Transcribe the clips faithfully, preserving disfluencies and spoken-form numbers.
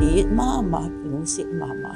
It mama, lungset mama.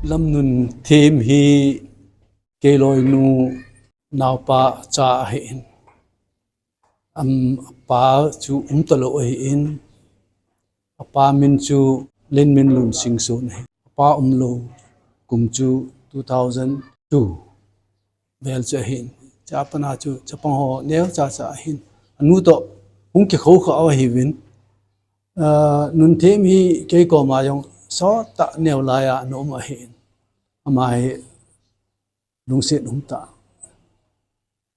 Lamnunthem hi kei loinu naopa cha ahin. Am, apa chu umtalou ahin. Apa min chu Lenminlun Singson ahi. Apa umlou kum chu two thousand two vel chu ahin. Chapang a chu chapang ho neocha cha ahin. Anu toh hung kikhou kha ahiuvin. Ah, Nunthem hi kei koma jong sottah neo laiya ana um ahin. Ama hi lungset umtah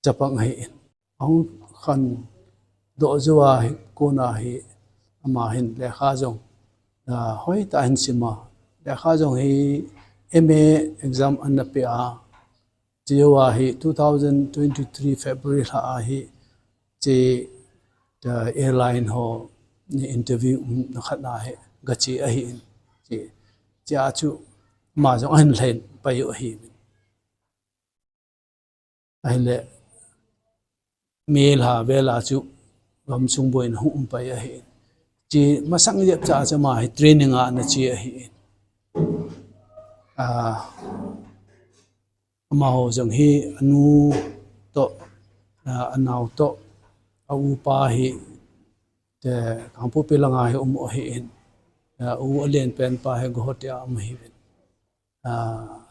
chapang ahin. Ahung khandoh jou a hi, kona hi ama hin lekha jong, ah, hoitah ahin sima. Lekha jong hi M A exam ana pe a. Chejou a hi two thousand twenty-three February lha a hi, che, ah, airline ho ni interview umna khat na hi gache ahin. Che, chea chu ama jong ahin lhen pai u ahi. Ahile, May lha vel a chu gamsung boina hung um pai ahi. Che masang jep cha chu ama hi training a ana che ahi. Ah, amaho jong hi anu toh, ah, anao toh, a upa hi, te, Kangpokpi langa hi um ahin. Ah, u alen pen pa hi Guwahati a um ahiuvin. Ah,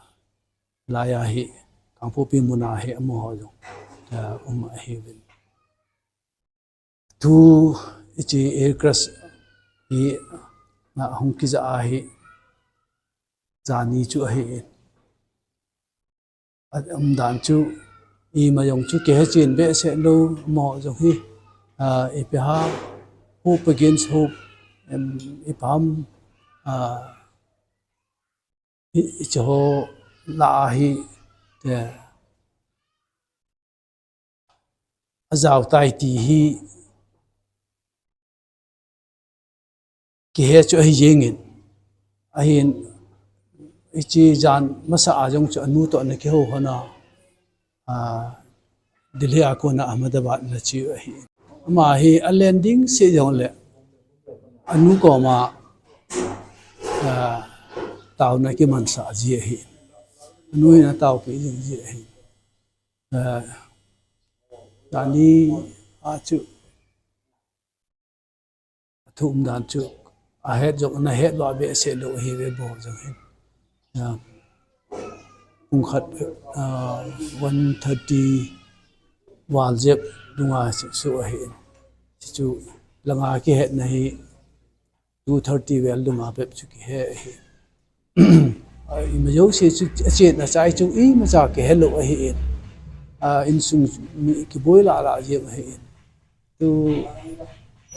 laiya hi, Kangpokpi muna hi amaho jong, ah, um ahiuvin. Tu hiche air crash hi, ah, hung kija a hi, jani chu ahi. A umdan chu, ima jong chu kihe chen behseh lou, amaho jong hi, ah, ipi ham, hope against hope, em, ipi ham, ah, Hi, hiche ho lah a hi, te, ajao tai ti hi, kihe chu ahi jengin. Ahin, hiche jan masa a jong chu anu toh ana kihou hon a, ah, Delhi a kona Ahmedabad ana che u ahi. Ama hi alen ding seh jongle, anu koma, ah, taona kimansah ji ahi. Anu hin ataopi jing ji ahi. Ah, jani a chu, athu umdan chu, ahet jong, ana het lou behseh lou ahi ve, amaho jong hin. Ah, pung khat, ah, one thirty val jep dunga chu, chu ahi. Chu langa kihetna hi two thirty vel dunga bep chu kihe ahi. Ah, ima jouse chu, achen achai chu, imacha kihe lou ahi. Ah, insung mi kiboi lah lah jeng ahi. Tu,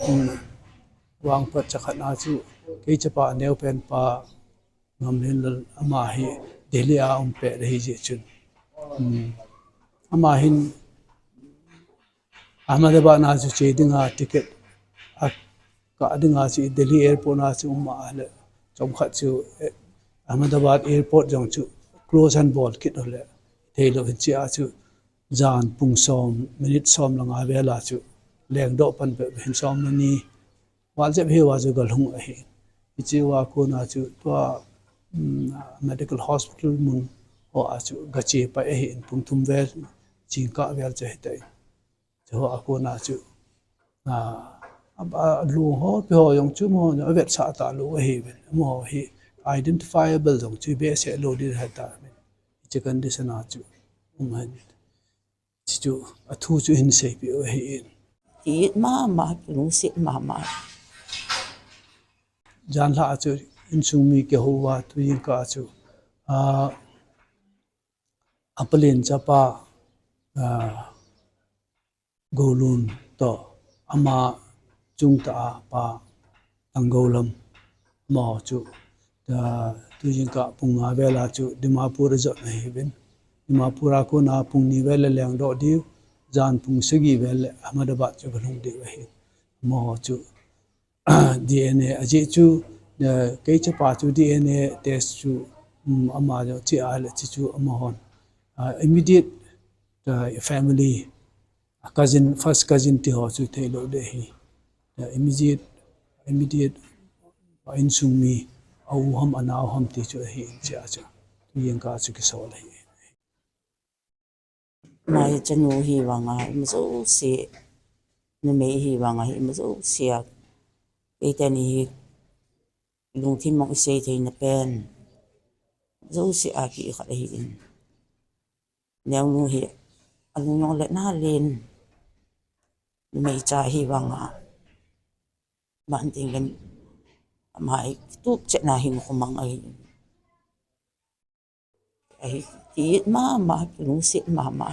um, vangphat chakhat na chu, kei chapa neo pen pa, Ngamlel, ama hi Delhi a um pet ahi jeh chun. Hmm. Ama hin Ahmedabad na chu che dinga ticket a kah dinga chu Delhi airport na chu um a le. Chomkhat chu, eh, Ahmedabad airport jong chu close ahin bol kit u le. Theilou hin che a chu jan pung som, minute som le nga vel a chu lengdoh pan peh hin som le ni. Val jep hi uva chu galhung ahi. Hiche uva kona chu tua, um, medical hospital mun hoa chu gache pai ahi, pung thum vel, jingkah vel chu ahitai. Chu hoa kona chu, ah, a, a, lung ho, pi ho jong chu mo, avetsah talou ahi ven. Mo hi identifiable jong chu behseh lou ding ahitai. Hiche condition a chu um ahin. Chuchu, athu chu hin seipeh u ahi in. It mama, lungset mama. Janlhah a chu insung mi kihou uva, tu jingkah a chu, ah, apalen chapa, ah, Golun toh, ama chungtah a pa Tangou lam, amaho chu, ah, tujingkah pung nga vel a chu Dimapur ajot na ahiuvin. Dimapur a kona pung ni vel le lengdoh diu, jan pung sagi vel le Ahmedabad chu va lhung diu ahi. Amaho chu, D N A ajeh chu, eh, kei chapa chu D N A test chu, um, ama jong che a le che chu amahon, ah, immediate, ah, family, cousin, first cousin ti ho chu theilou ding ahi. Ah, immediate, immediate, a insung mi, a u ham, a nao ham ti chu ahi in che a chu. Tujingkah chu kisol ahi. Ama hi chanu hi vang a, ima jouse, numei hi vang a, ima jouse a, keiteni hi lungthim mong isei theina pen, jouse a ki khat ahi in. Neonu hi, alung jong le na len, numei cha hi vang a, ban ting len, ama hi tup chet na hin khomang ahi in. Ahi, ti mama, kilungset mama.